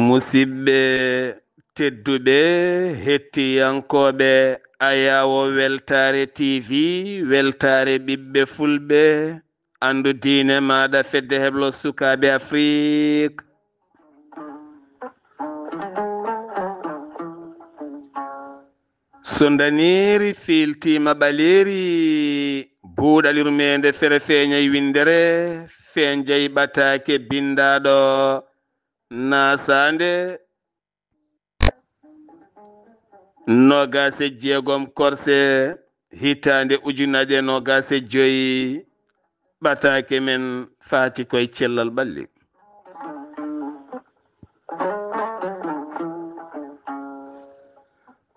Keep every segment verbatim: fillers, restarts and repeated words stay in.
Musidɓe tedduɓe, hettiyankooɓe Ayaawo Weltaare T V, Weltaare ɓiɓɓe Fulɓe, anndu diine maaɗa, fedde heblo sukaaɓe Afrik. So ndaneeri fiiltiima ɓaleeri, buuɗal yurmeende fere feeñay winndere, feeñjay ɓataake binndaaɗo naasaande noogaas e jeegom korse hitaande ujunaaje noogaas e joy, ɓataake men faati koye cellal ɓalli.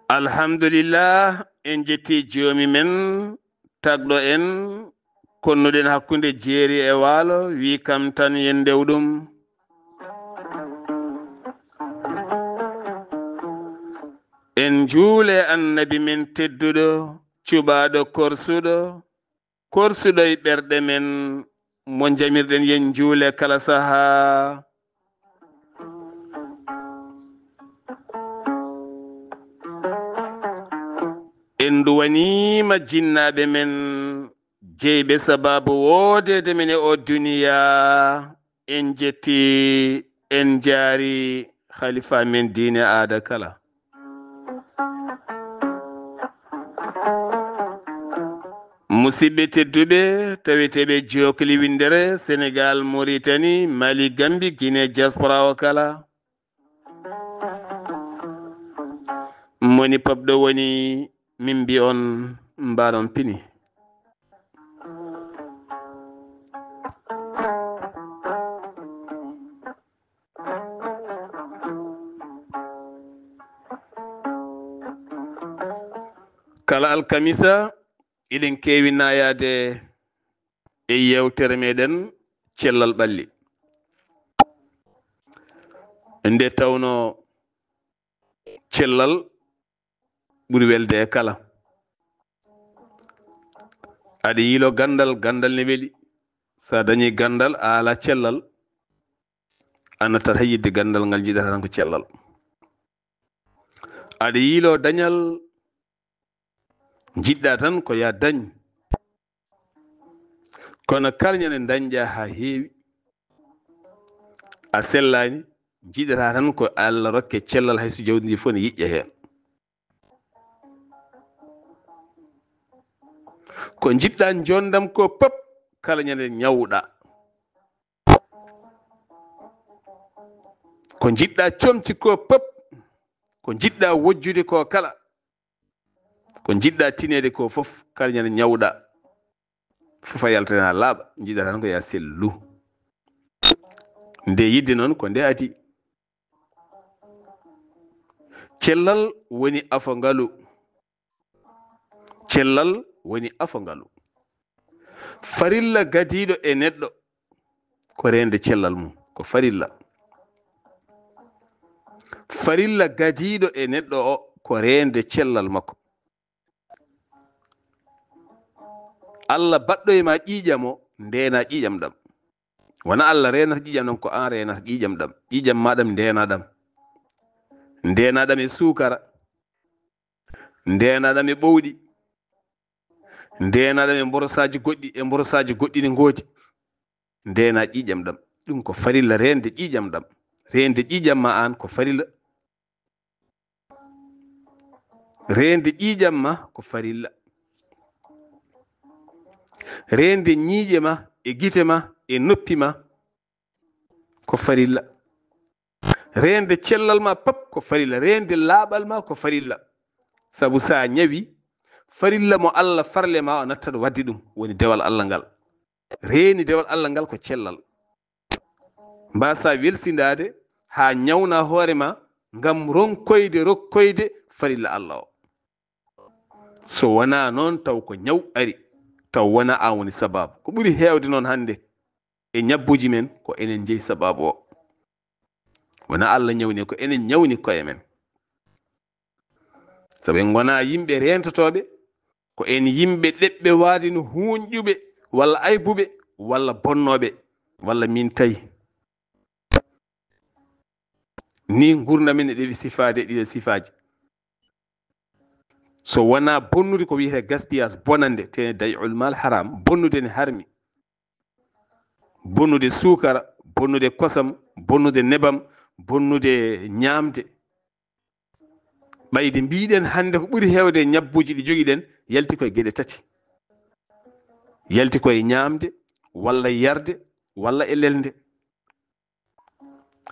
Alhamdulillah, en jetti joomi men, tagɗo en, konnuɗen hakkunde jeeri e waalo, wi kam tan yen ndew ɗum. En njuule Annabi men tedduɗo, cuɓaaɗo korsuɗo, korsuɗo e ɓerɗe men, mo njamirɗen yen njuule kala sahaa. En nduwaniima jinnaaɓe men, jeyɓe sabaabu woodeede men e oo duniyaa. En jetti, en njaari halifa men diine aada kala. Musidɓe tedduɓe, taweteeɓe jookli winndere Senegaal, Moritani, Mali, Gambi, Gine, diaspora o kala. Moni pop ɗo woni, min mbi on mbaaron pini. Kala alkamisa, eɗen keewi naayaade e yeewtere meɗen cellal ɓalli. Nde tawno cellal ɓuri welde e kala. Aɗa yiilo ganndal, ganndal ne weli. So a dañi ganndal, a ala cellal, a nattat hay yidde ganndal ngal, jiɗata tan ko cellal. Aɗa yiilo dañal, jiɗɗa tan ko ya dañ. Kono kala ñande dañɗa haa heewi, a sellaani, jiɗata tan ko Allah rokke cellal, hay so jawdi ndi fof ne yiƴƴa heen. Ko jiɗɗa njonndam ko pop, kala ñande ñawɗa. Ko jiɗɗa comci ko pop, ko jiɗɗa wojjude ko kala, ko jiɗɗa tineede ko fof, kala ñande ñawɗa, fof a yaltana laaɓa, jiɗɗa tan ko ya sellu. Nde yidde noon ko nde adi. Cellal woni afo ngalu. Cellal woni afo ngalu. Farilla gadiiɗo e neɗɗo ko reende cellal mum, ko farilla. Farilla gadiiɗo e neɗɗo o ko reende cellal makko. Allah baɗɗo e ma ƴiiƴam o, ndeena ƴiiƴam ɗam. Wona Allah reenata ƴiiƴam ɗam, ko aan reenata ƴiiƴam ɗam. Ƴiiƴam ma ɗam ndeena ɗam. Ndeena ɗam e suukara. Ndeena ɗam e ɓowɗi. Ndeena ɗam e mborosaaji goɗɗi, e mborosaaji goɗɗi ne ngoodi. Ndeena ƴiiƴam ɗam. Ɗum ko farilla reende ƴiiƴam ɗam. Reende ƴiiƴam ma aan ko farilla. Reende ƴiiƴam ma ko farilla. Reende ñiiƴe ma e gite ma e noppi ma ko farilla. Reende cellal ma pap ko farilla. Reende laaɓal ma ko farilla. Sabu so a ñawi, farilla mo Allah farle ma o nattat waɗde ɗum, woni dewal Allah ngal. Reeni dewal Allah ngal ko cellal. Mbaasa welsindaade haa ñawna hoore ma ngam ronkoyde, rokkoyde farilla Allah o. So wonaa noon, taw ko ñaw ari, taw wonaa aan woni sabaabu. Ko ɓuri heewde noon hannde e ñabbuuji men, ko enen njeyi sabaabu o. Wonaa Allah ñawni, ko enen ñawni koye men. Sabu en ngonaa yimɓe reentotooɓe, ko en yimɓe ɗeɓɓe waade no huunƴuɓe, walla aybuɓe, walla bonnooɓe, walla min tawi. Ni nguurndam men e ɗewi sifaade e ɗiɗo sifaaji. So wonaa bonnude ko wiyetee gaspillage, bonande, te day'ul mal haram, bonnude ne harmi. Bonnude suukara, bonnude kosam, bonnude nebam, bonnude ñaamde. Ɓayde mbiɗen hannde ko ɓuri heewde e ñabbuuji ɗi jogiɗen, yalti koye geɗe tati. Yalti koye ñaamde, walla yarde, walla e lelnde.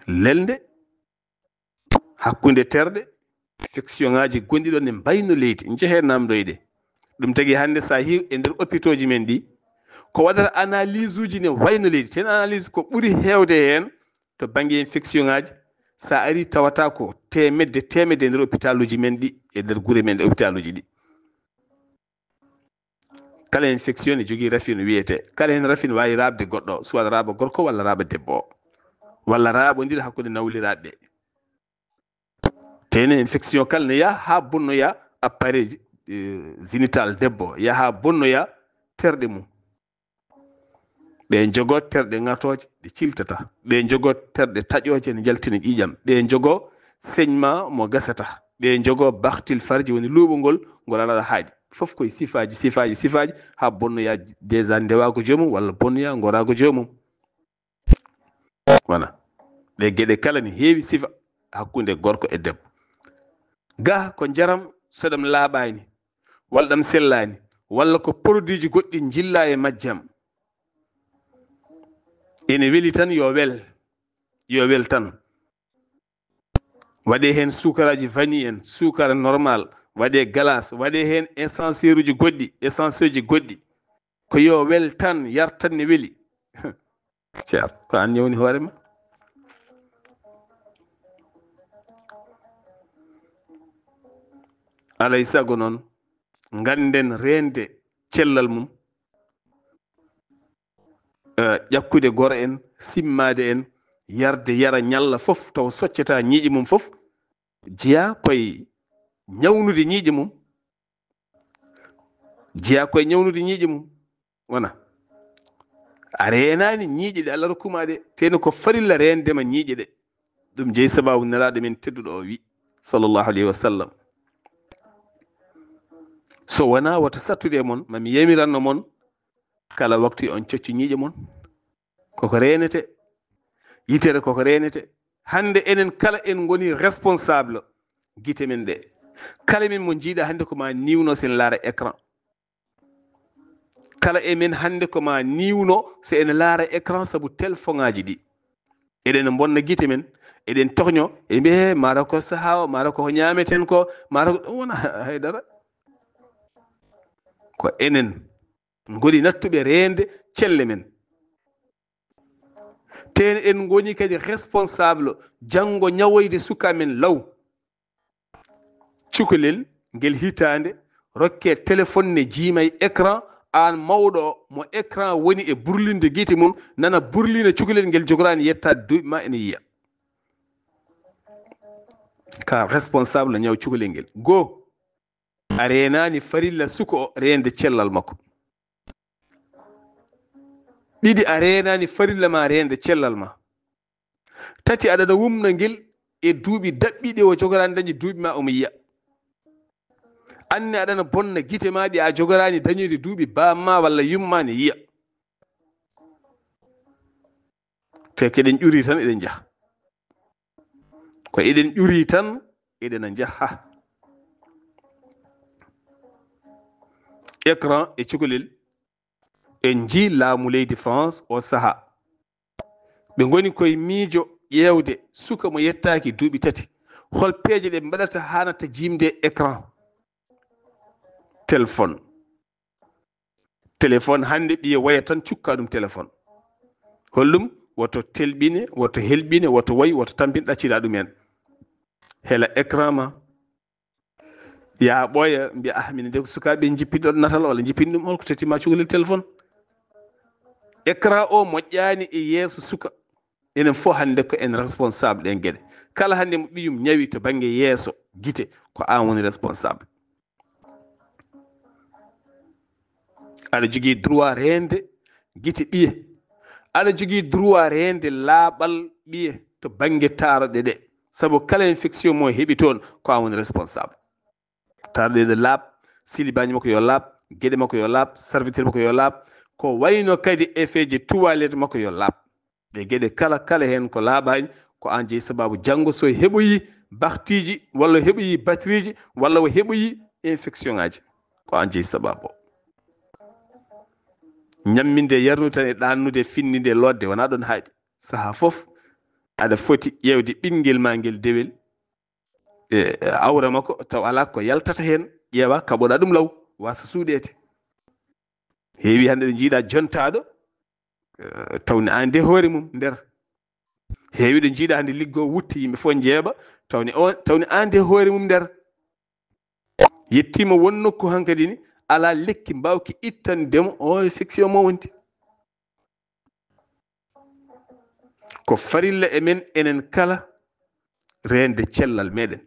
Lelnde, hakkunde terɗe, infection ŋaaji gonɗi ɗon ne mbayno leydi, njehee namdoyde. Ɗum tagi hannde so a yi e nder hôpitaux ji men ɗi, ko waɗata analyse uji ne wayno leydi. Ten analyse ko ɓuri heewde heen to bannge infection ŋaaji. So a ari tawata ko teemedde, teemedde e nder hôpital uji men ɗi, e nder gure men ɗe hôpital uji ɗi. Kala infection ne jogii rafi no wiyetee. Kala heen rafi no waawi raaɓde goɗɗo, soit raaɓa gorko walla raaɓa debbo o, walla raaɓondira hakkunde nawliraaɓe ɓe. Te ne infection kala ne yaha haa bonnoya appareil, eh, génital debbo, yaha haa bonnoya terɗe mum. Ɓe njogoo terɗe ŋatooje, ɗe ciltata. Ɓe njogoo terɗe taƴooje, ne njaltina ƴiiƴam. Ɓe njogoo saignement mo gasata. Ɓe njogoo bakhtil farji, woni luuɓungol ngol alaa haaɗi. Fof koye sifaaji, sifaaji, sifaaji, haa bonnoya déjà ndewa ko joomum, walla bonnoya ngora ko joomum. Wona. Ɗe geɗe kala ne heewi sifa hakkunde gorko e debbo. Ga ko njaram so ɗam laaɓaani, walla ɗam sellaani, walla ko produit ji goɗɗi njillaa e majjam. Ene weli tan yo wel, yo wel tan. Waɗee heen suukaraaji vanille en, suukara normal, waɗee glace, waɗee heen essenceeruji goɗɗi, essenceeji goɗɗi. Ko yo wel tan, yar tan ne weli. Ceer, ko aan ñawni hoore ma. Alay sago noon, ngannden reende cellal mum, eh, ƴakkude goro en, simmaade en, yarde, yara, ñalla fof, taw soccata ñiiƴe mum fof, jeyaa koye ñawnude ñiiƴe mum. Jeyaa koye ñawnude ñiiƴe mum. Wona. A reenaani ñiiƴe ɗe Allah rokkuma ɗe, teno ko farilla reendema ñiiƴe ɗe. Ɗum jeyi sababu Nelaaɗo men tedduɗo o wi, sallallahu alayhi wa sallam. So wonaa woto sattude e mon, ma mi yamiranno mon, kala waktu on coccu ñiiƴe mon. Koko reenete. Yitere koko reenete. Hannde enen kala en ngoni responsable gite men ɗe. Kala men mo njiiɗa hannde ko ma niwno sen laara écran. Kala e men hannde ko ma niwno so ene laara écran sabu téléphone ŋaaji ɗi. Eɗen bonna gite men, eɗen tohño, eɗen mbiya, "He, mara ko sahaa o, mara ko ñaameten ko, mara ko," ɗum wona haydara. Ko enen ngoni nattuɓe reende celle men. Te en ngoni kadi responsable janngo ñawoyde suka men law. Cukalel ngel hitaande, rokke téléphone ne jiima e écran, aan mawɗo o mo écran woni e burlinde gite mum, nana burlina cukalel ngel jogoraani yettaade duuɓi ma ene yiya. Ka responsable ñaw cukalel ngel. Goo, a reenaani farilla suka o reende cellal makko. Ɗiɗi, a reenaani farilla ma reende cellal ma. Tati, aɗana wumna ngel e duuɓi daɓɓiɗi o jogoraani dañde duuɓi ma omo yiya. Anne aɗana bonna gite ma ɗe a jogoraani dañude duuɓi baam ma walla yumma ne yiya. Te ko eɗen ƴuri tan eɗen njaha. Ko eɗen ƴuri tan eɗen njaha. Écran e cukalel. En njii laamu leydi France o saha. Ɓe ngoni koye miijo ƴeewde suka mo yettaaki duuɓi tati. Hol peeje ɗe mbaɗata haanata jiimde écran téléphone? Téléphone hannde, ɓiye waya tan, cukka ɗum téléphone. Holɗum? Woto telɓine, woto helɓine, woto woy, woto tampin, ɗaccita ɗum en. Hela écran ma, yaa ɓooya, mbiya, "Ah, min de ko sukaaɓe jippin ɗon natal, walla jippin ɗum, holko tetti ma cukalel téléphone?" Écran o moƴƴaani e yeeso suka. Enen fof hannde ko en responsable ɗen geɗe. Kala hannde mo ɓiyum ñawi to bannge yeeso, gite, ko aan woni responsable. Aɗa jogii droit reende gite ɓiye. Aɗa jogii droit reende laaɓal ɓiye to bannge taaroɗe ɗe. Sabu kala infection mo heɓi toon, ko aan woni responsable. Taaroɗe ɗe laaɓ, silibaaji makko yo laaɓ, geɗe makko yo laaɓ, serviteur makko yo laaɓ. Ko wayno kadi effet ji toilette makko yo laaɓ. Ɗe geɗe kala, kala heen ko laaɓaani, ko aan jeyi sabaabu. Janngo so heɓoyi baktiiji, walla heɓoyi batterieji, walla o heɓoyi infection ŋaaji, ko aan jeyi sabaabu o. Ñamminde, yarnude tan e ɗaannude, finninde, lootde, wonaa ɗoon haaɗi. Sahaa fof aɗa foti ƴeewde ɓinngel ma ngel dewel, e, e awra makko, taw alaa ko yaltata heen, ƴeewa, kaɓoɗaa ɗum law, waasa suuɗeede. Heewi hannde ɗo njiiɗaa jontaaɗo, eh, tawni aan de hoore mum nder. Heewi ɗo njiiɗaa hannde liggo wutte, yimɓe fof njeeɓa, tawni on, tawni aan de hoore mum nder. Yettiima won nokku hankadi ni, alaa lekki mbaawki ittande mo o infection mo wonti. Ko farilla e men enen kala reende cellal meɗen.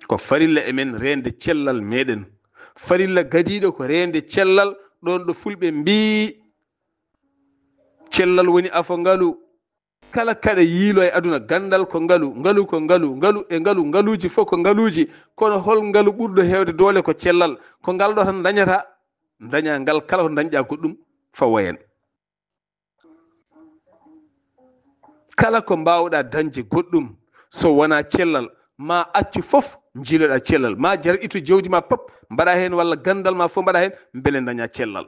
Ko farilla e men reende cellal meɗen. Farilla gadiiɗo ko reende cellal, ɗoon ɗo fulɓe mbii, "Cellal woni afo ngalu." Kala kaɗa yiilo e aduna, ganndal ko ngalu, ngalu ko ngalu, ngalu e ngalu, ngaluuji fof ko ngaluuji. Kono hol ngalu ɓurɗo heewde doole ko cellal? Ko ngal ɗo tan dañata, daña ngal kala ko dañɗa goɗɗum fawa heen. Kala ko mbaawɗa dañde goɗɗum, so wonaa cellal, ma accu fof, njiiloɗa cellal, ma jar ittu jawdi ma pop, mbaɗa heen, walla ganndal ma fof mbaɗa heen, mbele daña cellal.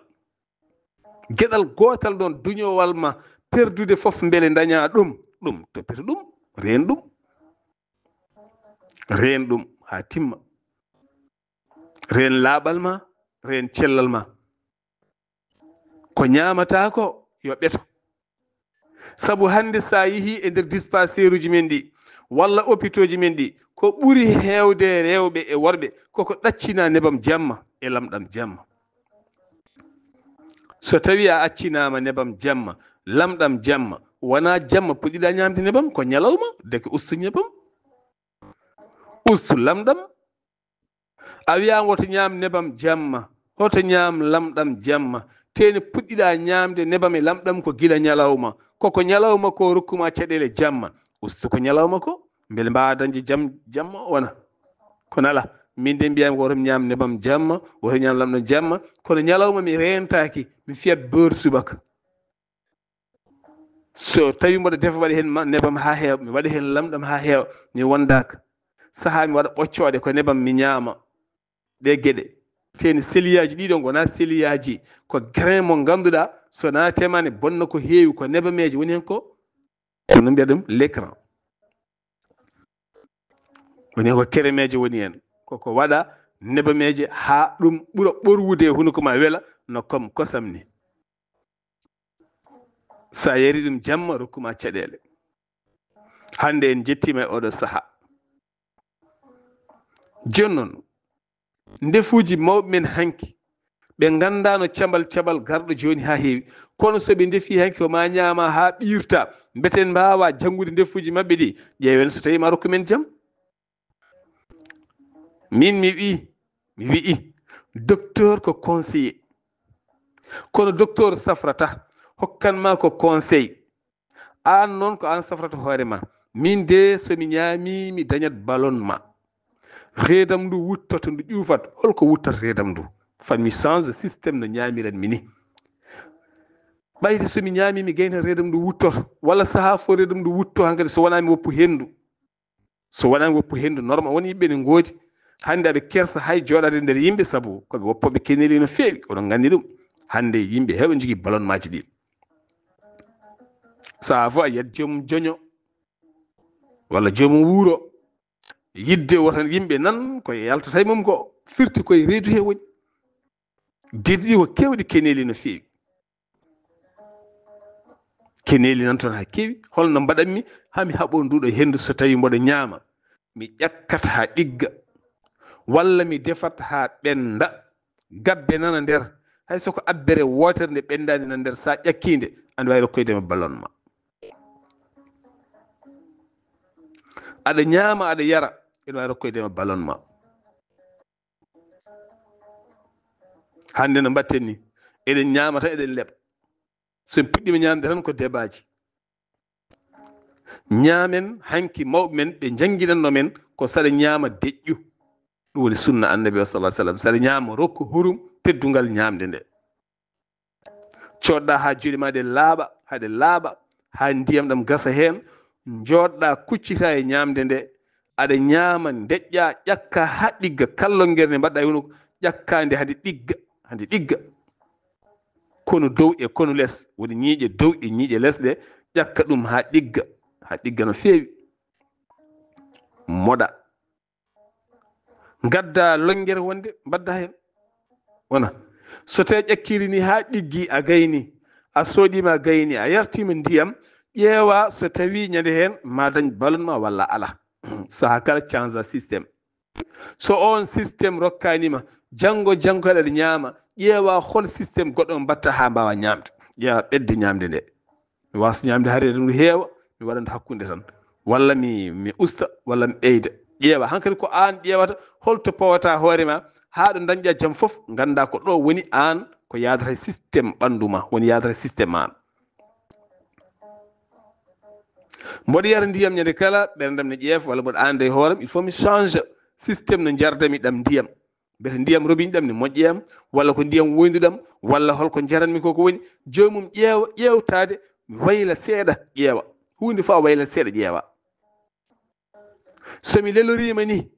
Geɗal gootal ɗoon, duñowal ma perdude fof, mbele daña ɗum, ɗum, toppito ɗum, reen ɗum. Reen ɗum haa timma. Reen laaɓal ma, reen cellal ma. Ko ñaamataa ko, yo ɓeto. Sabu hannde, so a yehii e nder dispensaire uji men ɗi, walla hôpitaux ji men ɗi, ko ɓuri heewde rewɓe e worɓe, koko ɗaccina nebam jamma e lamɗam jamma. So tawii a accinaama nebam jamma, lamɗam jamma, wonaa jamma puɗɗiɗaa ñaamde nebam, ko ñalawma, deke ustu nebam, ustu lamɗam. A wiyaama woto ñaam nebam jamma, hoto ñaam lamɗam jamma. Teeni puɗɗiɗaa ñaamde nebam e lamɗam ko gila ñalawma. Koko ñalawma ko rokkuma caɗeele jamma. Ustu ko ñalawma ko, mbele mbaawa dañde jam, jamma o wona. Kono alaa, min de mbiyaama ko woto mi ñaam nebam jamma, woto mi ñaam lamɗam jamma. Kono ñalawma mi reentaaki, mi fiyat beurre subaka. So tawi mboɗo defa, waɗa heen ma-, nebam haa heewa, mi waɗa heen lamɗam haa heewa, mi wondaaka. Sahaa mi waɗa ɓoccooɗe ko nebam, mi ñaama. Ɗe geɗe. Teeni seliyaaji ɗiɗo ngonaa seliyaaji, ko grain mo ngannduɗaa, so naatema ne bonna ko heewi, ko nebameeje woni heen ko, ko no mbiya ɗum, l'écran. Woni ko keremeeje woni heen. Koko waɗa nebameeje haa ɗum ɓura ɓorwude e hunuko ma, wela no comme kosam ni. Sa yari ɗum jamma, rokkuma caɗeele. Hannde en njettiima e oɗo sahaa. Jooni noon, ndefuuji mawɓe men hanki, ɓe nganndaano cabal cabal garɗo jooni haa heewi. Kono so ɓe ndefi hanki, ko ma ñaama haa ɓiirta. Mbeten mbaawa janngude ndefuuji maɓɓe ɗi, ƴeewen so tawi ma rokku men jam. Min mi wi, mi wi'i, docteur ko conseiller. Kono docteur safrata, hokkan ma ko conseil. Aan noon ko aan safrata hoore ma. Min de so mi ñaami, mi dañat ballon ma. Reedam ndu wuttoto, ndu ƴuufat. Holko wuttata reedam ndu? Fat mi change système no ñaamiran mi ni. Ɓayde so mi ñaami, mi gayna reedam ndu wuttoto. Walla sahaa fof reedam ndu wutto hankadi so wonaa mi woppu henndu. So wonaa mi woppu henndu, normal won yimɓe ne ngoodi. Hannde aɓe kersa hay jooɗaade nder yimɓe sabu ko ɓe woppooɓe keneri no feewi. Oɗon nganndi ɗum. Hannde yimɓe heewɓe njogii ballon maaji ɗi. Sahaa fof a yiyat joomum joño walla joomum wuuro. Yidde woto yimɓe nan ko yaltata e mum ko firti koye reedu he woni. Deedi ɗi ko keewɗi keneeli no feewi. Keneeli nan toon haa keewi. Holno mbaɗanmi haa mi haɓo nduɗo henndu so tawi mboɗo ñaama? Mi ƴakkat haa ɗigga, walla mi defat haa ɓennda, gabbe nana nder, hay so ko abbere wootere nde ɓenndaani nana nder, so a ƴakkii nde, aɗa waawi rokkoyde ma ballon ma. Aɗa ñaama, aɗa yara, ene waawi rokkoyde ma ballon ma. Hannde no mbaɗten ni, eɗen ñaama tan, eɗen leɓa. So en puɗɗiima ñaamde tan ko debaaji. Ñaamen, hanki mawɓe men ɓe njannginanno men ko saɗa ñaama deƴƴu. Ɗum woni sunna Annabi o, sallallahu alaihi wasallam. Saɗa ñaama, rokku hurum teddungal ñaamde nde. Coodɗa haa juuɗe ma ɗe laaɓa, haa ɗe laaɓa, haa ndiyam ɗam gasa heen, njooɗɗa, kuccita e ñaamde nde, aɗa ñaama, ndeƴƴa, ƴakka haa ɗigga, kallongere nde mbaɗɗa e hunuko, ƴakka nde haa nde ɗigga, haa nde ɗigga. Konu dow e konu les, woni ñiiƴe dow e ñiiƴe les ɗe, ƴakka ɗum haa ɗigga, haa ɗigga no feewi. Moɗa. Ngadda longere wonde, mbadda heen. Wona. So tawi ƴakkiri ni haa ɗiggi, a gayni, a soodima gayni, a yartima ndiyam, ƴeewa so tawi ñande heen ma dañ ballon ma walla ala. Saha kala change système. So on système rokkanima, janngo, janngo kala aɗa ñaama, ƴeewa hol système goɗɗo mo mbatta haa mbawa ñaamde. Ƴeewa ɓedde ñaamde nde. Mi wasa ñaamde hari eɗum heewa, mi waɗanta hakkunde tan. Walla mi, mi usta, walla mi ɓeyda. Ƴeewa, hankadi ko aan ƴeewata, holto powata hoore ma, haa ɗo dañɗa jam fof, ngannda ko ɗo woni aan, ko yaadata e système ɓanndu ma, woni yaadata e système ma. Mboɗo yara ndiyam ñande kala, ɓerndam ne ƴeefa, walla mboɗo aanda e hooram, il faut mi change système no njardami ɗam ndiyam. Mbete ndiyam robinet ɗam ne moƴƴi am, walla ko ndiyam woyndu ɗam, walla holko njaranmi ko, ko woni? Joomum ƴeewa, ƴeewtaade, wayla seeɗa, ƴeewa. Huunde fof a wayla seeɗa, ƴeewa. So mi leloriima ni,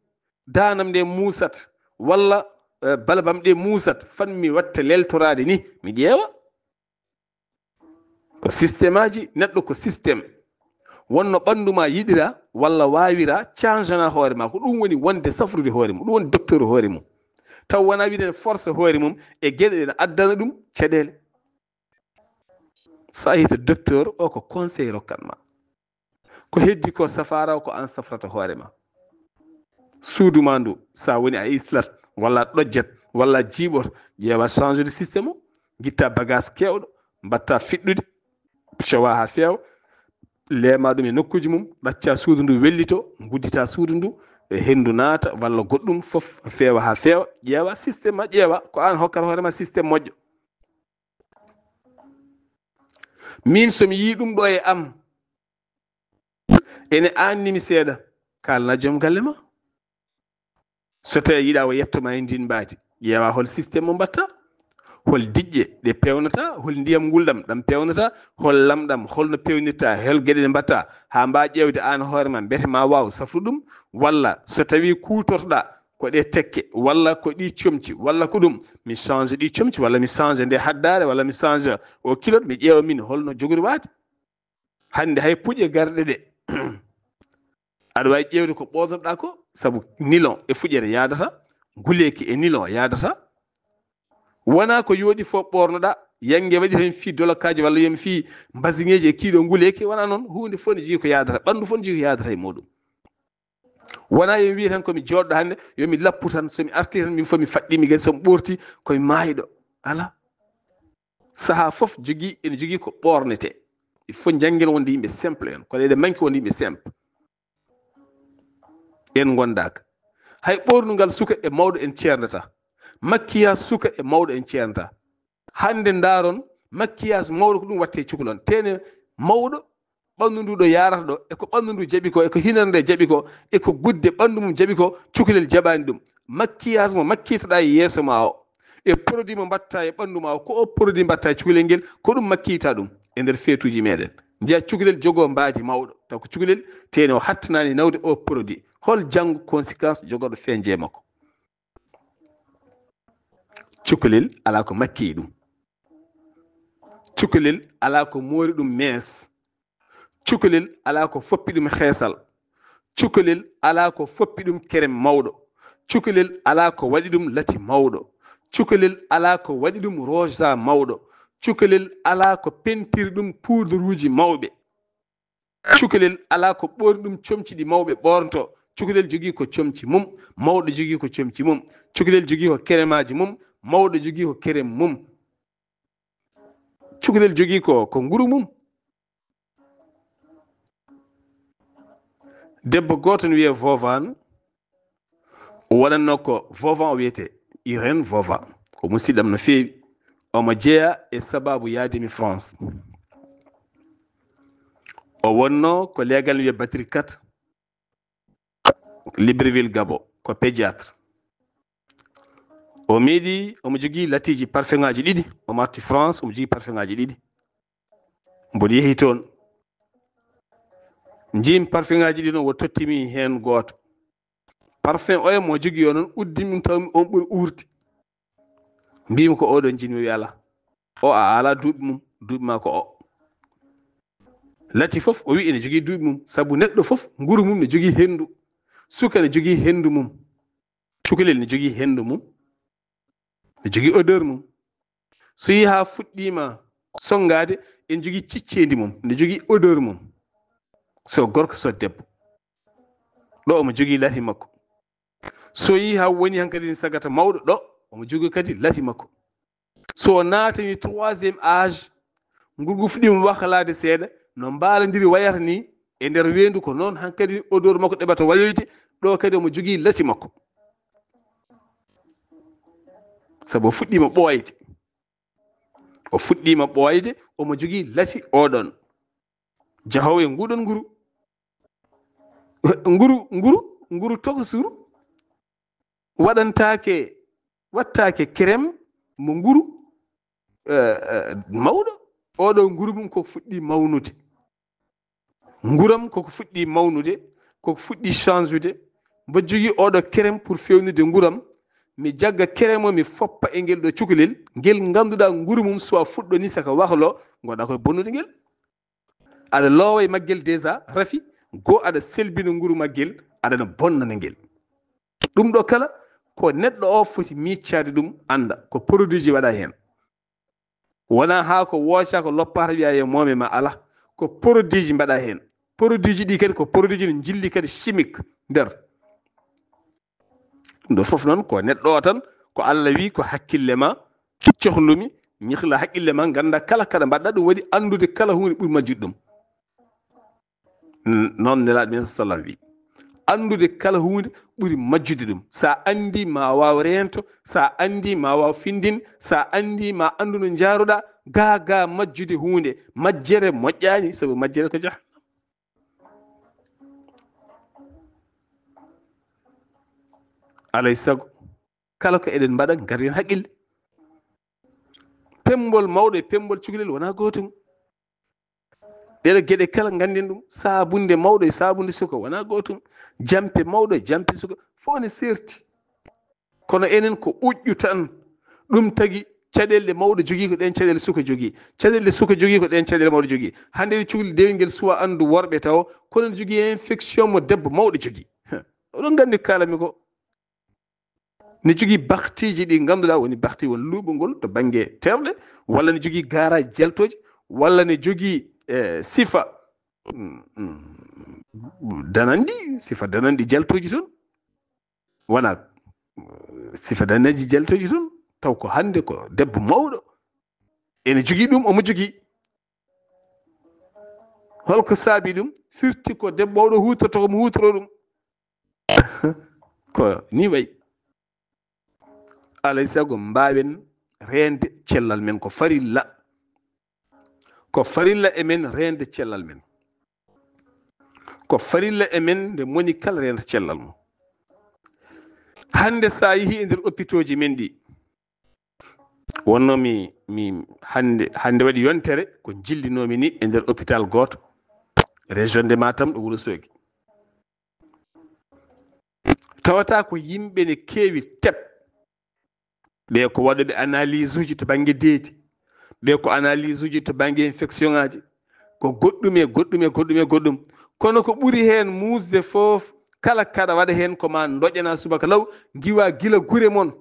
daanam nde muusat, walla, eh, balbam ɗe muusat, fan mi watta leltoraade ni, mi ƴeewa. Ko système aji, neɗɗo ko système. Wonno ɓanndu ma yiɗira walla waawira, changena hoore ma. Ko ɗum woni wonde safrude hoore mum. Ɗum woni docteur hoore mum. Taw wona wiide ne force hoore mum e geɗe ɗe ne addana ɗum caɗeele. So a yehii to docteur, o ko conseil rokkat ma. Ko heddi ko safaara o, ko aan safrata hoore ma. Suudu ma ndu, so a woni a islat, walla a ɗojjat, walla a jiiɓoto, ƴeewa change de système o, ngitta bagage keewɗo, mbatta fiɗɗude, cowa haa feewa, leema ɗum e nokkuuji mum, ɗacca suudu ndu wellito, nguddita suudu ndu, e henndu naata, walla goɗɗum fof feewa haa feewa, ƴeewa système ma, ƴeewa ko aan hokkata hoore ma système moƴƴo. Min so mi yii ɗum ɗo e am, ene annimi seeɗa, kaalna joom galle ma. So tawi yiɗa o yetto ma e ndin mbaadi, ƴeewa hol système mo mbatta, hol diƴƴe ɗe pewnata, hol ndiyam ngulɗam ɗam pewnata, hol lamɗam holno pewnirta, hol geɗe ɗe mbatta, haa mba ƴeewde aan hoore ma, mbete ma waaw safru ɗum, walla so tawi kuutortoɗa ko ɗe tekke, walla ko ɗi comci, walla ko ɗum, mi change ɗi comci, walla mi change nde haddaare, walla mi change o kilot, mi ƴeewa min holno jogori waade. Hannde hay puƴe garɗe ɗe, aɗa waawi ƴeewde ko ɓoornoɗa ko, sabu nilon e fuƴere yaadata, nguleeki e nilon yaadata. Wona ko yooɗi fof ɓoornoɗa, yannge waɗi heen fii dolokaaji walla yomi fii mbasiŋeeji e kiiɗo nguleeki, wona noon, huunde fof ne jogii ko yaadata, ɓanndu fof ne jogii ko yaadata e muuɗum. Wona yo mi wiye tan ko mi jooɗɗo hannde, yo mi lappu tan, so mi arti tan, min fof mi faɗɗi, mi gasi, so mi ɓoorti, ko mi maayɗo. Alaa. Sahaa fof jogii, ene jogii ko ɓoornetee. Il faut njanngen wonde yimɓe simple en, kono eɗen manki wonde yimɓe simple. En ngondaaka. Hay ɓoornungal suka e mawɗo en ceerndata. Maquillage suka e mawɗo en ceerndata. Hannde ndaaron, maquillage mawɗo ko ɗum watte cukalon. Tene mawɗo, ɓanndu ndu ɗo yaarata ɗo, e ko ɓanndu ndu jaɓi ko, e ko hinere nde jaɓi ko, e ko gudde ɓanndu mum jaɓi ko, cukalel jaɓaani ɗum. Maquillage mo makkitoɗa e yeeso ma o, e produit mo mbatta e ɓanndu ma o, ko o produit mbatta e cukalel ngel, ko ɗum makkita ɗum e nder feetuuji meɗen. Njiya cukalel jogo mbaadi mawɗo, taw ko cukalel tene o hattanaani nawde o produit. Hol janngo conséquence jogorɗo feeñje makko? Cukalel alaa ko makki ɗum. Cukalel alaa ko moori ɗum mees. Cukalel alaa ko foppi ɗum xeesal. Cukalel alaa ko foppi ɗum kerem mawɗo. Cukalel alaa ko waɗi ɗum lati mawɗo. Cukalel alaa ko waɗi ɗum rosa mawɗo. Cukalel alaa ko pentiri ɗum puudaruuji mawɓe. Cukalel alaa ko ɓoorni ɗum comci ɗi mawɓe ɓoornto. Cukalel jogii ko comci mum, mawɗo jogii ko comci mum. Cukalel jogii ko keremaaji mum, mawɗo jogii ko kerem mum. Cukalel jogii ko, ko nguru mum. Debbo gooto no wiyee Vovan, o wonanno ko Vovan, o wiyetee Irène Vovan. Ko musiɗɗam no feewi. Omo jeyaa e sababu yahdemi France. O wonno ko leegal wiyee Batterie quatre, Libreville, Gabon, ko pédiatre. O meeɗi, omo jogii latiiji parfumŋaaji ɗiɗi. Omo arti France, omo jogii parfumŋaaji ɗiɗi. Mboɗo yehi toon. Njiimi parfumŋaaji ɗi noon, o tottimi heen gooto. Parfum oya mo jogii o noon, uddimi ɗum, tawmi on ɓuri uurde. Mbimi ko oɗo njiɗmi, o wi alaa. O a alaa duuɓi mum, duuɓi maa ko o. Lati fof o wi ene jogii duuɓi mum, sabu neɗɗo fof nguru mum ne jogii henndu. Suka ne jogii henndu mum. Cukalel ne jogii henndu mum. Ne jogii odeur mum. So yii haa fuɗɗiima sonngaade, ene jogii cicceendi mum, ne jogii odeur mum. So gorko, so debbo. Ɗo omo jogii lati makko. So yii haa woni hankadi ne sagata mawɗo, ɗo omo jogii kadi lati makko. So o naatani troisième âge, nguru ngu fuɗɗiima waklaade seeɗa, no mbaalandiri wayata ni, e nder weendu ko noon hankadi odeur makko ɗeɓata wayoyde, ɗo kadi omo jogii lati makko. Sabu o fuɗɗiima ɓooyde. O fuɗɗiima ɓooyde, omo jogii lati oɗon. Jahoowo e nguɗon nguru. Nguru, nguru, nguru tokosuru waɗantaake, waɗtaake crème mo nguru, eh, eh, mawɗo. Oɗo nguru mum koko fuɗɗi mawnude. Nguram koko fuɗɗi mawnude, koko fuɗɗi change-ude. Mbo jogii oɗo crème pour feewnude nguram. Mi jagga crème o, mi foppa e ngel ɗo cukalel, ngel ngannduɗaa nguru mum so a fuɗɗo ni saka waklo, ngoɗa koye bonnude ngel. Aɗa loowa e maggel déjà, rafi, goo aɗa selbina nguru maggel, aɗana bonnana ngel. Ɗum ɗo kala ko neɗɗo o foti miiccaade ɗum, annda ko produit ji waɗa heen. Wonaa haa ko wooca, ko loppaata, wiya yo moome ma, alaa. Ko produit ji mbaɗa heen. Produit ji ɗi kadi ko produit ji no njilli kadi chimique nder. Ɗum ɗo fof noon ko neɗɗo o tan, ko Allah wi ko hakkille ma cohlumi, ñihla haqqille ma, ngannda kala kaɗa mbaɗɗa, ɗum waɗi anndude kala huunde ɓuri majjude ɗum. N-, noon Nelaaɗo men sallam wi, anndude kala huunde ɓuri majjude ɗum. Sa anndi ma waaw reento, sa anndi ma waaw findin, sa anndi ma anndu no njaaruɗa, ga, ga majjude huunde, majjere moƴƴaani, sabu majjere ko jahannam. Alay sago, kala ko eɗen mbaɗa, ngarden haqqille. Pemmbol mawɗo e pemmbol cukalel wonaa gootum. Ɗeɗo geɗe kala ngannden ɗum, saabunde mawɗo e saabunde suka wonaa gootum. Jampe mawɗo e jampe suka, fof ne seerti. Kono enen ko uƴƴu tan. Ɗum tagi caɗeele ɗe mawɗo jogii ko ɗeen caɗeele suka jogii. Caɗeele ɗe suka jogii ko ɗeen caɗeele mawɗo jogii. Hannde ɗe cukalel dewel ngel suwa anndu worɓe taw, kono ne jogii infection mo debbo mawɗo jogii. Oɗon nganndi ko kaalanmi ko. Ne jogii baktiiji ɗi ngannduɗaa woni bakti won luuɓungol to bannge terɗe, walla ne jogii gaaraaji jaltooji, walla ne jogii, eh, sifa, mm, mm, dananɗi, sifa dananɗi jaltooji toon. Wona, eh, sifa dananɗi jaltooji toon, taw ko hannde ko debbo mawɗo. Ene jogii ɗum, omo jogii. Holko saabi ɗum? Firti ko debbo mawɗo huutorto ko mo huutoro ɗum. Ko ni wayi. Alay sago mbaawen reende cellal men, ko farilla. Ko farilla e men reende cellal men. Ko farilla e men nde moni kala reenda cellal mum. Hannde sa yehi e nder hôpitaux ji men ɗi, wonno mi, mi hannde, hannde waɗi yontere ko jillinoomi ni e nder hôpital gooto, région de Matam ɗo Wuro Soogi. Tawata ko yimɓe ne keewi tep. Ɓe ko waɗooɓe analyse uji to bannge deedi. Ɓe ko analyse uji to bannge infection ŋaaji. Ko goɗɗum e goɗɗum e goɗɗum e goɗɗum. Kono ko ɓuri heen muusde fof, kala kaɗa waɗa heen ko ma ndoƴana subaka law, ngiwa gila gure mon.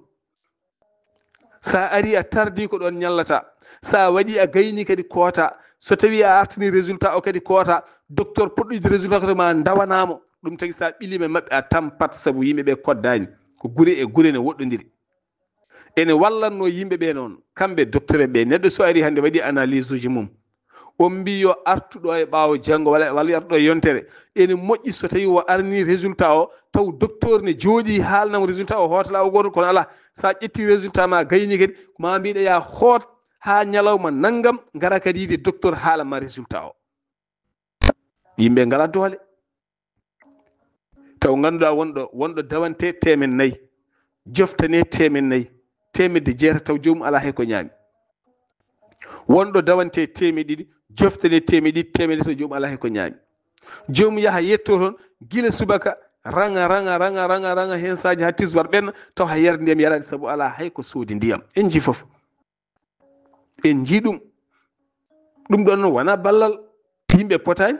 So a ari a tardi ko ɗoon ñallata. So a waɗi a gayni kadi koota. So tawi a artini résultat o kadi koota. Docteur poɗɗo yiɗde résultat ko ma ndawanamo. Ɗum tagi so a ɓilima e maɓɓe a tampat sabu yimɓe ɓe koddaani. Ko gure e gure ne woɗɗondiri. Ene wallatno yimɓe ɓe noon. Kamɓe docteur ɓe neɗɗo so ari hannde waɗi analyse uji mum. On mbi yo artu ɗo e ɓaawo janngo walla walla yo artu ɗo e yontere. Ene moƴƴi so tawi o arni résultat o taw docteur ne jooɗi haalnamo résultat o hootala o gooto kono alaa. So a ƴetti résultat ma gayni kadi ma mbiɗa ya hoot haa ñalawma nanngam ngara kadi yiide docteur haalanma résultat o. Yimɓe ngala doole. Taw ngannduɗaa wonɗo wonɗo dawante teemen nayi, joftane teemen nayi, teemedde jeetati taw joomum alaa hay ko ñaami. Wonɗo dawante teemeɗe ɗiɗi, joftane teemeɗe ɗiɗi, teemedde taw joomum alaa hay ko ñaami. Joomum yaha yetto toon gila subaka raŋa raŋa raŋa raŋa raŋa heen saaji haa tisbar ɓenna taw hay yarde ndiyam yaraani sabu alaa hay ko soodi ndiyam. En njii fof. En njii ɗum. Ɗum ɗoon noon wonaa ballal. Yimɓe potaani.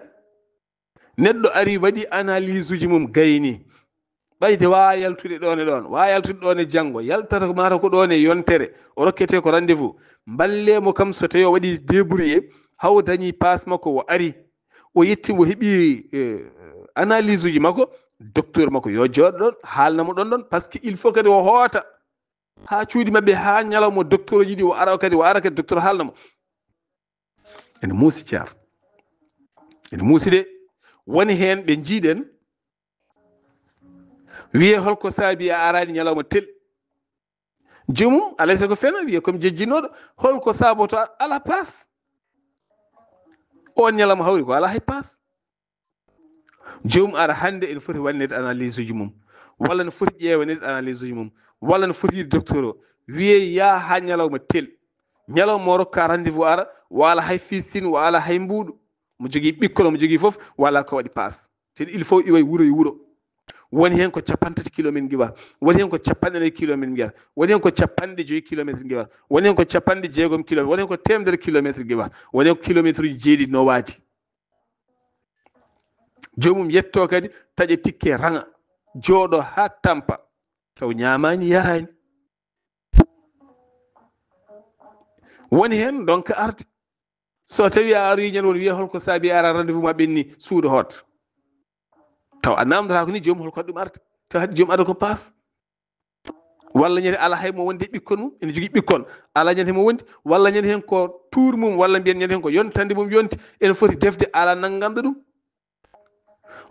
Neɗɗo ari waɗi analyse uji mum gayni. Ɓayde waawa yaltude ɗoon e ɗoon, waawa yaltude ɗoon e janngo, yaltata ko mata ko ɗoon e yontere, o rokkete ko rendez-vous. Mballe mo kam so tawi o waɗi débrouillé, haa o dañi paas makko o ari. O yetti o heɓi eh, analyse uji makko, docteur makko yo jooɗo ɗoon, haalna mo ɗoon ɗoon, parce que il faut kadi o hoota. Haa cuuɗi maɓɓe, haa ñalawma docteur o yiɗi o ara kadi, o ara kadi docteur haalna mo. Ene muusi ceer. Ene muusi de. Woni heen ɓe njiiɗen. Wiye holko saabi a araani ñalawma tel. Joomum, alay sago fena, wiye comme jejjinooɗo. Holko saaboto a-, ala paas. On ñalawma hawri ko ala hay paas. Joomum ara hannde ene foti waɗneede analyse uji mum. Walla ne foti ƴeewaneede analyse uji mum. Walla ne foti yiide docteur o. Wiye yaa haa ñalawma tel. Ñalawma o rokka rendez-vous ara, o ala hay fistin, o ala hay mbuuɗu. Mo jogii ɓikkon, mo jogii fof, wala ko waɗi paas. Te il faut iway wuro e wuro. Woni heen ko capanɗe tati kilometre ngiwar. Woni heen ko capanɗe nayi kilometre ngiwar. Woni heen ko capanɗe joyi kilometre ngiwar. Woni heen ko capanɗe jeegom kilometre. Woni heen ko teemedere kilometre ngiwar. Woni heen ko kilometre uji jeeɗiɗi no waadi. Joomum yetto kadi, taƴa tikke raŋa. Jooɗo haa tampa. Taw ñaamaani, yaraani. Woni heen donc arde. So tawi a aroyi ñande won wiya holko saabi ara rendez-vous ma ɓenni suuɗo hoot. Taw a namdata ko ni joom holko waɗi ɗum arde. Taw haɗi joom ada ko paas. Walla ñande ala hay mo wonde ɓikkon mum, ene jogii ɓikkon. Ala ñande mo wondi, walla ñande heen ko tuur mum, walla mbiyen ñande heen ko yontande mum yonti, ene foti defde ala nannganɗo ɗum.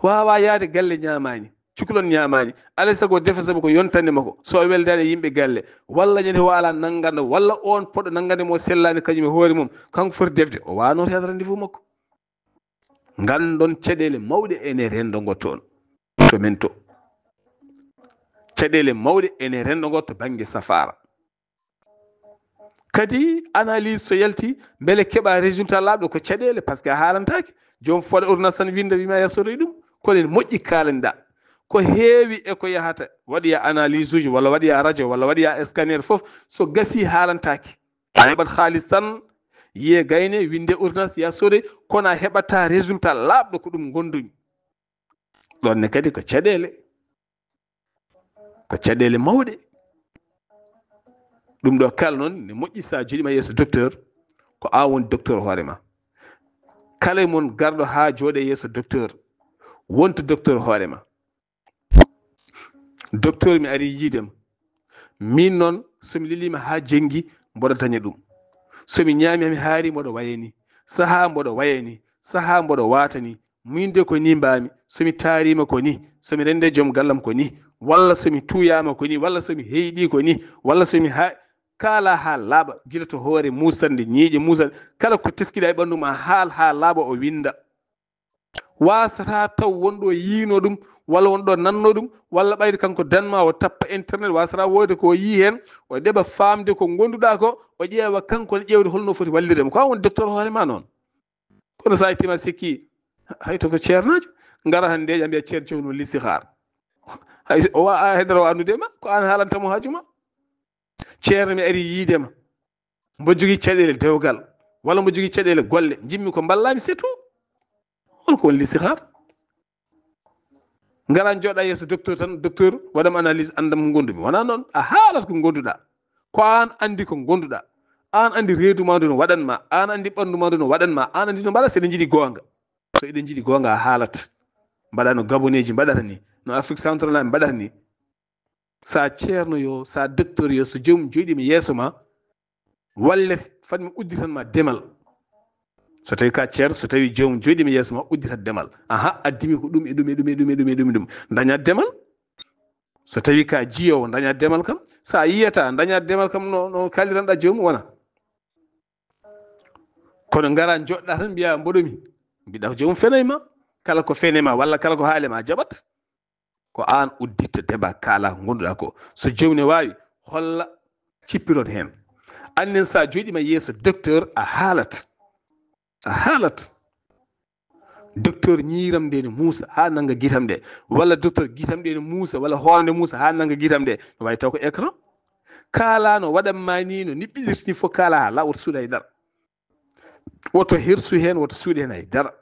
Waawaa yahde galle ñaamaani, cukalon ñaamaani, alay sago defa sabu ko yontande makko, so o weldaani e yimɓe galle, walla ñande o ala nannganɗo, walla oon poɗɗo nanngande mo sellaani kañum e hoore mum, kanko foti defde, o waawno yahde rendez-vous makko. Nganndon caɗeele mawɗe ene renndo ngo toon, to men to. Caɗeele mawɗe ene renndo ngo to bannge safaara. Kadi analyse so yalti, mbele keɓa résultat laaɓɗo ko caɗeele, parce que a haalantaake. Joom fooɗa ordonnance tan winnda, wima ya sodoy ɗum. Kono ene moƴƴi kaalanɗa. Ko heewi e ko yahata, waɗoya analyse uji, walla waɗoya radio, walla waɗoya scanner fof. So gasi haalantaake. A heɓat haalis tan, yiye gayne, winde ordonnance, ya sodoy, kono a heɓata résultat laaɓɗo ko ɗum gondumi. Ɗon ne kadi ko caɗeele. Ko caɗeele mawɗe. Ɗum ɗo kala noon ne moƴƴi sa joɗima yeeso docteur, ko an woni docteur hoore ma. Kala e mon garɗo ha jooɗe yeeso docteur, wonto docteur hoore ma. Docteur, mi ari yiidema. Min noon, so mi lelima ha jenngi, mboɗo daña ɗum. So mi ñaami, mi haari, mboɗo wayani. Saha mboɗo wayani. Saha mboɗo watani. Min de ko ni mbami. So mi taarima ko ni. So mi rende joom gallam ko ni. Walla so mi tuuyama ko ni. Walla so mi heyɗi ko ni. Walla so mi ha-, kaala ha laaɓa. Gila to hoore musande, ñiiƴe musande. Kala ko teskiɗa e ɓandu ma, haal ha laaɓa, o winda. Wasata taw wonɗo yiino ɗum, walla wonɗo nanno ɗum, walla ɓayde kanko danma o tappa internet, wasata wonde ko o yii heen, o ɗeɓa faamde ko gonduɗa ko, o ƴeewa kanko ne ƴeewde holno foti wallirde mo. Ko an woni docteur hoore ma noon. Kono sa ittima sikki, hay to ko ceernaajo, ngara hannde ndeeƴa mbiya ceerno cofnu listihar. Hay o wa-, a hedoro o anndude ma, ko an haalanta mo haaju ma. Ceerno, mi ari yiide ma. Mbo jogii caɗeele dewgal, walla mbo jogii caɗeele golle, njimmi ko mballami, c'est tout. Holko woni listihar? Ngara jooɗa yeeso docteur tan, docteur waɗam analyse, andam ko gondumi. Wona noon, a haalat ko gonduɗa. Ko an andi ko gonduɗa. An andi reedu ma ndu no waɗan ma. An andi ɓandu ma ndu no waɗan ma. An andi no mbaɗa so eɗen jiɗi goonga. So eɗen jiɗi goonga a haalat. Mbaɗa no gaboneeji mbaɗata ni. No Afrique centrale en mbaɗata ni. Sa ceerno yo, sa docteur yo, so joomum joɗima yeeso ma, walle fat mi udditan ma demal. So tawi ka ceerno, so tawi joomum joɗima yeeso ma, udditat demal. Aha, addimi ko ɗum e ɗum e ɗum e ɗum e ɗum e ɗum e ɗum. Daña demal. So tawi ka jiyowo, daña demal kam. Sa yiyata, daña demal kam no, no kaliranɗa joomum wona. Kono ngara joɗɗa tan mbiya mboɗomi. Mbiɗa ko joomum fenay ma. Kala ko fene ma, walla kala ko haale ma, jaɓat. Ko an udditta deba kala ko gonduɗa ko. So joomum ne wawi, holla, cippiron hen. Annen sa joɗima yeeso docteur a haalat. A haalat. Docteur ñiiram nde ne muusa ha nanga gitam ɗe. Walla docteur gitam ɗe ne muusa, walla hoore nde muusa ha nanga gitam ɗe. No wawi taw ko écran. Kala no waɗan ma ni, no niɓɓiɗirti ni fof kala ha la woto suuɗa e dara. Woto hersu hen, woto suuɗa hen hay dara.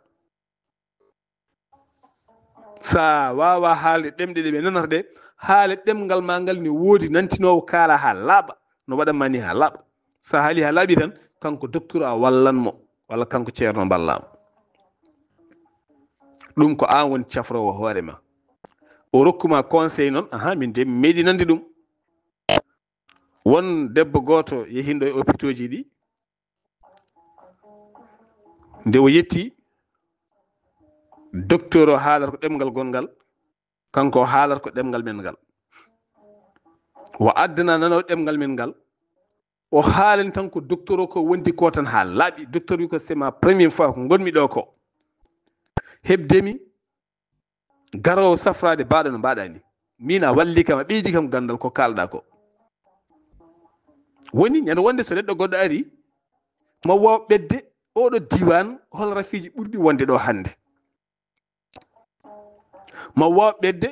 Sa wawa haalde ɗemɗe ɗe ɓe nanata ɗe, haale ɗemngal ma ngal ne woodi nantinowo kaala ha laaɓa, no waɗan ma ni ha laaɓa. Sa haali ha laaɓi tan, kanko docteur a wallan mo, walla kanko ceerno mballa mo. Ɗum ko an woni cafrowo hoore ma. O rokkuma conseil noon, aha, min de mi meeɗi nande ɗum. Won debbo gooto yehindo e hôpitauji ɗi, nde o yetti, docteur o haalat ko ɗemngal gonngal, kanko o haalat ko ɗemngal men ngal. O addana nano ɗemngal men ngal, o haalani tan ko docteur o ko wondi ko tan ha laaɓi. Docteur wi ko c'est ma première fois ko gonmi ɗo ko. Heɓdemi garowo safrade mbaɗa no mbaɗa ni. Min a walli kam, a ɓeydi kam gandal ko kalɗa ko. Woni ñande wonde so neɗɗo goɗɗo ari, ma waw ɓedde oɗo diwan hol rafiiji ɓurɗi wonde ɗo hande. Ma waw ɓedde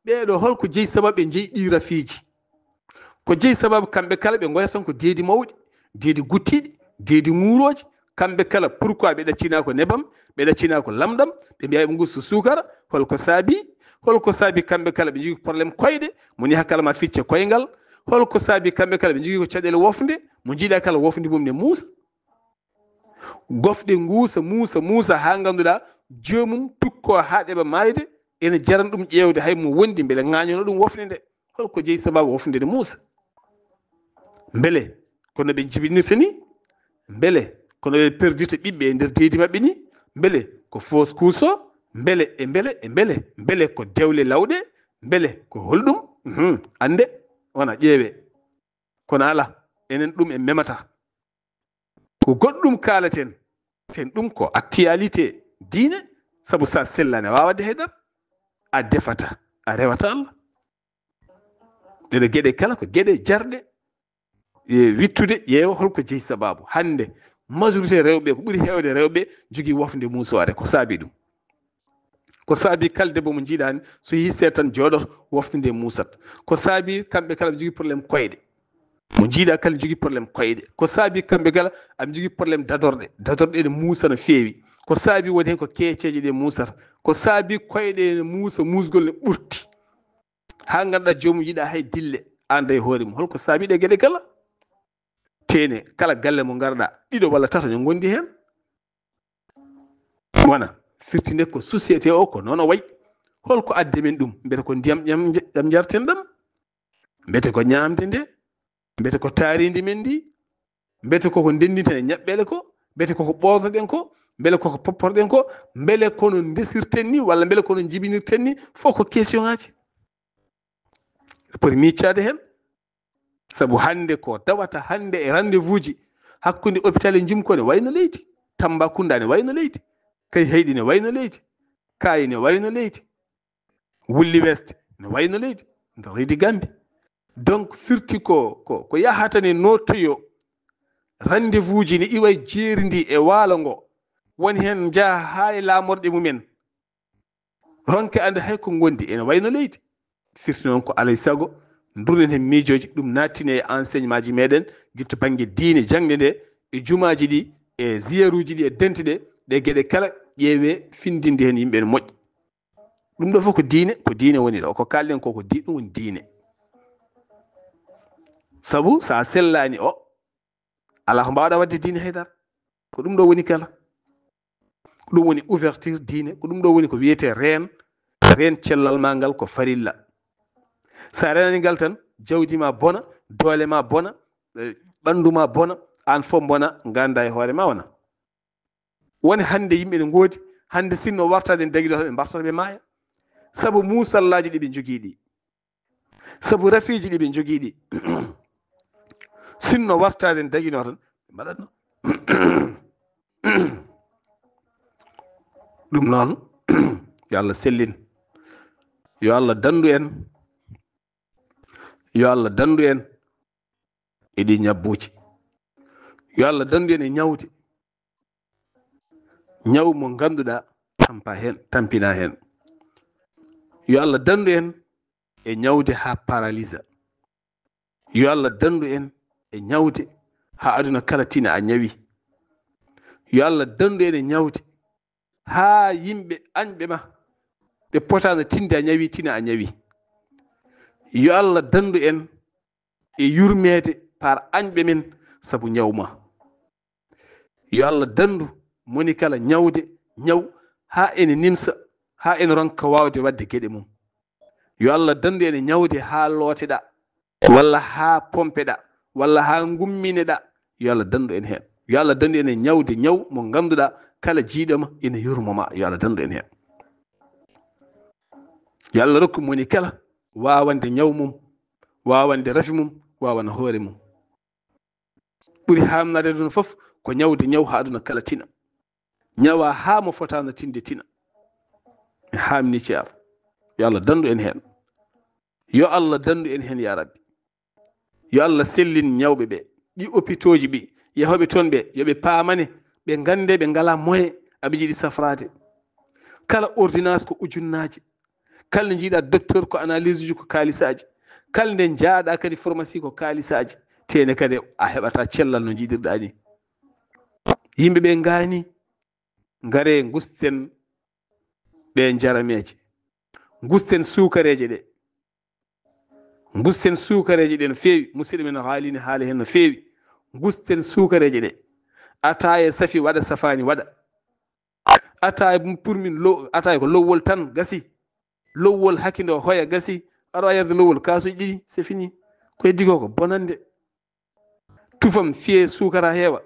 ɓeeɗo holko jeyi sababu ɓe jeyi ɗi rafiiji. Ko jeyi sababu kamɓe kala ɓe goya tan ko deedi mawɗi, deedi guttiɗi, deedi ŋuurooji. Kamɓe kala, pourquoi ɓe ɗaccina ko nebam, ɓe ɗaccina ko lamɗam, ɓe mbiya ɓe gusto suukara? Holko saabi? Holko saabi kamɓe kala ɓe jogii ko problème koyɗe, mo ni hakkala ma ficce koyngal? Holko saabi kamɓe kala ɓe jogii ko caɗeele wofde, mo jiiɗa kala wofde mum ne muusa? Gofɗe nguusa, muusa, muusa, haa ngannduɗaa joomum tukko haa ɗeɓa maayde, ene jarani ɗum ƴeewde hay mo wondi mbele ŋaañono ɗum wofde nde. Holko jeyi sababu wofde nde muusa? Mbele ko no ɓe njibinirta ni? Mbele ko no ɓe perdirta ɓiɓɓe e nder deedi maɓɓe ni? Mbele ko fausse couche o? Mbele e mbele e mbele, mbele ko dewle lawɗe? Mbele ko holɗum? Mhm. Annde, wona ƴeewe. Kono ala, enen ɗum en memata. Ko goɗɗum kaalaten, ten ɗum ko actualité diine, sabu sa sellani a waawaa waɗde haydara, a defata, a rewata Allah. Ɗeɗo geɗe kala ko geɗe jarɗe, e wittude, ƴeewa holko jeyi sababu. Hannde, majorité rewɓe, ko ɓuri heewde rewɓe, jogii wofde muusoore. Ko saabi ɗum? Ko saabi kala debbo mo njiiɗaani, so yii seeɗa tan jooɗoto, wofde nde muusat. Ko saabi kamɓe kala ɓe njogii problème koyɗe. Mo njiiɗa kala njogii problème koyɗe. Ko saabi kamɓe kala aɓe njogii problème dadorɗe. Dadorɗe ene muusa no feewi. Ko saabi woni heen ko keeceeje ɗe muusata. Ko saabi koyɗe ene muusa, muusgol ne ɓurti. Haa ngannduɗaa joomum yiɗa hay dille, aan e hoore mum. Holko saabi ɗe geɗe kala? Teene, kala galle mo ngarɗaa, ɗiɗo walla tato ne ngondi heen. Wona firti nde ko société o ko noon o wayi. Holko addi men ɗum? Mbete ko ndiyam ƴam, ƴam njarten ɗam? Mbete ko ñaamde nde? Mbete ko taarindi men ndi? Mbete koko ndenndinten e ñaɓɓeele ko? Mbete koko ɓoornoɗen ko? Mbele koko popporɗen ko? Mbele kono ndesirten ni, walla mbele kono njibinirten ni? Fof ko question ŋaaji. Poti miiccaade heen. Sabu hannde ko tawata hannde e rendez-vous ji hakkunde hôpital e Njumko ne wayno leydi, Tambacounda ne wayno leydi, Kayhayɗi ne wayno leydi, Kaayi ne wayno leydi, Wulli West ne wayno leydi, nder leydi Gambie. Donc firti ko, ko, ko yahata ne noottoyo rendez-vous ji ne iwa e jeeri ndi e waalo ngo, woni heen njaha haa e laamorɗe mumen. Ronke annde hay ko ngondi ene wayno leydi. Firti noon ko alay sago ndurnen heen miijooji, ɗum naattine e enseignement ji meɗen, gitto bannge diine, jaŋde nde, e jumaaji ɗi, e ziyaruuji ɗi, e dente ɗe, ɗe geɗe kala ƴeewe findinde heen yimɓe no moƴƴi. Ɗum ɗo fof ko diine, ko diine woni ɗo. Ko kaalɗen ko, ko di-, ɗum woni diine. Sabu so a sellaani o, alaa ko mbaawɗaa waɗde diine haydara. Ko ɗum ɗo woni kala. Ko ɗum woni ouverture diine, ko ɗum ɗo woni ko wiyetee reen, reen cellal ma ngal ko farilla. So a reenaani ngal tan, jawdi ma bona, doole ma bona, eh, ɓanndu ma bona, aan fof bona, nganndaa e hoore ma wona. Woni hannde yimɓe ne ngoodi, hannde sinno wartaade en dagino tan ɓe mbartata ɓe maaya. Sabu muusallaaji ɗi ɓe njogii ɗi. Sabu rafiiji ɗi ɓe njogii ɗi. Sinno wartaade en dagino tan ɓe mbaɗatno. Ɗum noon, yo Allah sellin. Yo Allah danndu en. Yo Allah danndu en e ɗi ñabbuuji. Yo Allah danndu en e ñawde. Ñaw mo ngannduɗaa tampa heen, tampinaa heen. Yo Allah danndu en e ñawde haa paralisa. Yo Allah danndu en e ñawde haa aduna kala tina a ñawi. Yo Allah danndu en e ñawde haa yimɓe añɓe ma ɓe potaano tinde a ñawi tina a ñawi. Yo Allah danndu en e yurmeede par añɓe men sabu ñaw ma. Yo Allah danndu moni kala ñawde ñaw haa ene nimsa, haa ene ronka waawde waɗde geɗe mum. Yo Allah danndu ene ñawde haa looteɗaa, walla haa pompeɗaa, walla haa ngummineɗaa. Yo Allah danndu en heen. Yo Allah danndu en e ñawde ñaw mo ngannduɗaa kala jiiɗo ma ene yurmo ma. Yo Allah danndu en heen. Yo Allah rokku moni kala waawande ñaw mum, waawande rafi mum, waawana hoore mum. Ɓuri haamnaade ɗum fof ko ñawde ñaw haa aduna kala tina. Ñawa haa mo fotaano tinde tina. Mi haamni ceer. Yo Allah danndu en heen. Yo Allah danndu en heen, yaa Rabbi. Yo Allah sellin ñawɓe ɓe. Ɗi opitooji ɓe, yahooɓe toon ɓe, yo ɓe paamane, ɓe nganndee ɓe ngalaa moyen, aɓe njiɗi safraade. Kala ordonnance ko ujunnaaje. Kala nde njiiɗaa docteur ko analyse uji ko kaalisaaji. Kala nde njaaɗaa kadi pharmacie ko kaalisaaji. Tene kadi a heɓataa cellal no njiɗirɗaa ni. Yimɓe ɓe ngaani, ngaree ngusten ɗe njarameeje. Ngusten suukareeje ɗe. Ngusten suukareeje ɗe no feewi. Musidɗo men Haali ne haali heen no feewi. Ngusten suukareeje ɗe. Ataaya safi waɗa, safaani waɗa. Ataaya mum pour min lo-, ataaya ko lowwol tan gasi. Lowwol hakindo hoya gasi. Aɗa waawi yarde lowwol kaasuji ɗiɗi, c'est fini. Ko heddi ko ko bonande. Tufam fiye suukara heewa,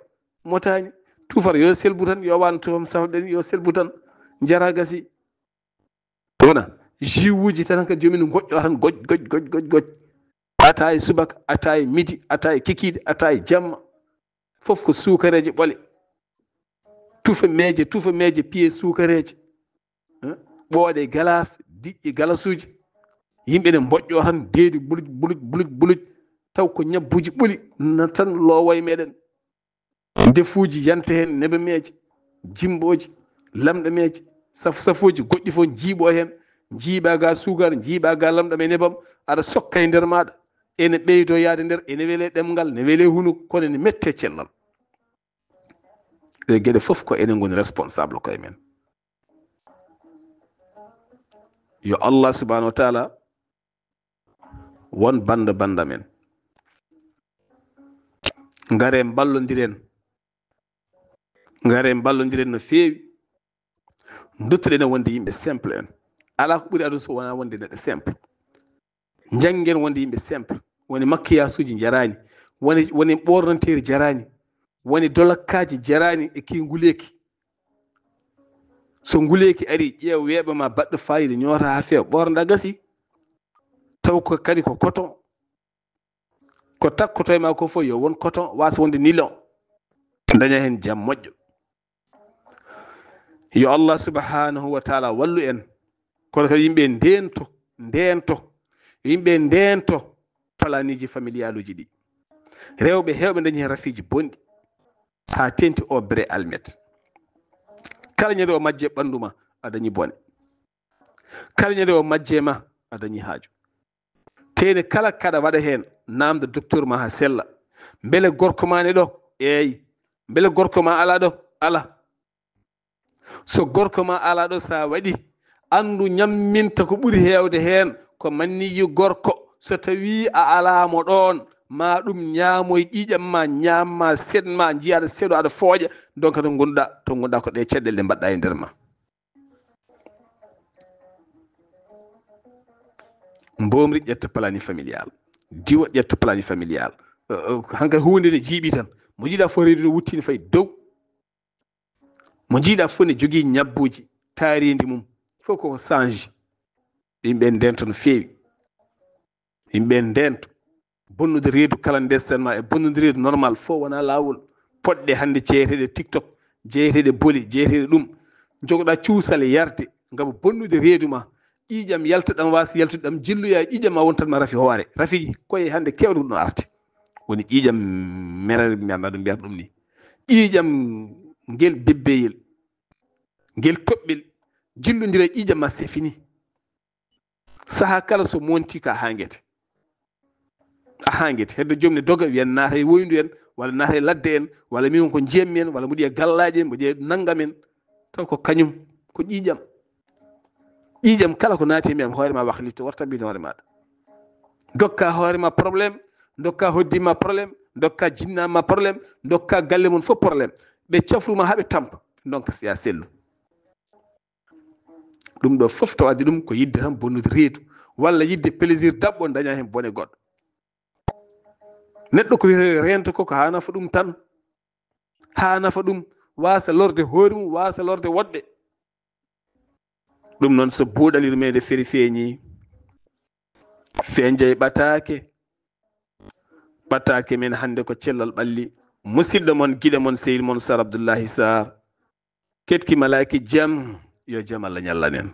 motaani. Tufar yo selbu tan, yo waano tufam safa ɓen, yo selbu tan. Njara gasi. Wona, jus uji tan kadi joomum ngoƴƴo tan, goƴ, goƴ, goƴ, goƴ, goƴ. Ataaya subaka, ataaya midi, ataaya kikiiɗe, ataaya jamma. Fof ko suukareeje ɓole. Tufa meeje, tufa meeje, piye suukareeje. Eh? Ɓooɗe galas, diƴƴe galasuuji. Yimɓe ne mboƴƴoo tan, deedi buluj, buluj, buluj, buluj. Taw ko ñabbuuji ɓuli na tan loowo e meɗen. Ndefuuji yante heen nebemeeje, jimmbooji, lamɗameeje, saf-, safooji goɗɗi fof njiiɓoo heen. Njiiɓaa ga suukar, njiiɓaa ga lamɗam e nebam, aɗa sokka e nder maaɗa. Ene ɓeydoo yaade nder, ene wele ɗemngal, ne wele hunuko, kono ene mette cellal. Ɗe geɗe fof ko enen ngoni responsable koye men. Yo Allah subhanahu wa taala won bannda bannda men. Ngare mballondiren. Ngare mballondiren no feewi. Duttoɗen e wonde yimɓe simple en. Alaa ko ɓuri aduna so wonaa wonde neɗɗo simple. Njanngen wonde yimɓe simple. Woni maquillage uji njaraani. Woni, woni ɓoornanteeri jaraani. Woni dolakkaaji jaraani e kii nguleeki. So nguleeki ari, ƴeew weeɓa ma baɗɗo faayiida, ñoota haa feewa, ɓoornda gasi. Taw ko kadi ko coton. Ko takkoto e ma ko fof yo won coton, waasa wonde nylon. Daña heen jam moƴƴo. Yo Allah subhanahu wa taala wallu en. Kono kadi yimɓe ndeento, ndeento. Yimɓe ndeento planiiji familial uji ɗi. Rewɓe heewɓe dañi heen rafiiji bonɗi. Haa teŋti o bere almet. Kala ñande o majje ɓanndu ma, a dañi bone. Kala ñande o majje ma, a dañi haaju. Tene kala kaɗa waɗa heen, naamda docteur ma haa sella. Mbele gorko ma ne ɗo? Eey. Mbele gorko ma alaa ɗo? Alaa. So gorko ma alaa ɗo, so a waɗi, anndu ñamminta ko ɓuri heewde heen, ko manniyu gorko. So tawii a alaa mo ɗoon, ma ɗum ñaamoy ƴiiƴam ma, ñaam ma, seed ma, njiya aɗa seeɗo, aɗa fooƴa, donc to ngonɗa, to ngonɗa ko ɗe caɗɗele ɗe mbaɗɗa e nder ma. Mbomri ƴetta planning familial, diwa ƴetta planning familial. Hankadi hunde ne jiiɓi tan, mo jiiɗa fof reedu no wuttini fay dow. Mo jiiɗa fof ne jogii ñabbuuji taariindi mum, fof koko change. Yimɓe ndento no feewi. Yimɓe ndento. Bonnude reedu clandestin ma e bonnude reedu normal fof wona laawol. Poɗɗe hannde jeeyeteeɗe TikTok, jeeyeteeɗe boli, jeeyeteeɗe ɗum. Njogoɗa cuusal yarde ngam bonnude reedu ma. Ƴiiƴam yalta ɗam waasi yaltude ɗam jilloya ƴiiƴam ma wontan ma rafi hoore. Rafi koye hannde kewɗo ɗum arde. Woni ƴiiƴam merere mbiyatno ɗum mbiyata ɗum ni. Ƴiiƴam ngel bebbeyel. Ngel toɓɓel jillondira ƴiiƴam ma c'est fini. Saha kala so monti ka hangete. A hangete. Heddo jom ne doga wiyan naata e woyndu en, walla naata e ladde en, walla min ko jiyammi en, walla mboɗi e gallaaji en, mboɗi e nangam en. Taw ko kañum, ko ƴiiƴam. Ƴiiƴam kala ko naati e mi am hoore ma waklitto, warta mbin hoore maɗa. Dokka hoore ma problème, dokka hoddi ma problème, dokka jinna ma problème, dokka galle mon fof problème. Ɓe cafru ma haɓe tampa, donc si a sellu. Ɗum ɗo fof to addi ɗum ko yidde tan bonnude reedu, walla yidde plaisir daɓɓo daña hen bone goɗɗo. Neɗɗo ko wiyete rento ko, ko ha nafa ɗum tan. Ha nafa ɗum, wasa lorde hoore mum, wasa lorde woɗɓe. Ɗum noon so buuɗal yurmeende feri feeñi, fenjay ɓataake. Ɓataake men hannde ko cellal ɓalli. Musidɗo mon, giɗo mon, sehil mon, Sar Abdullahi Sar. Ketki malaaki jam, yo jam Allah ñallanen.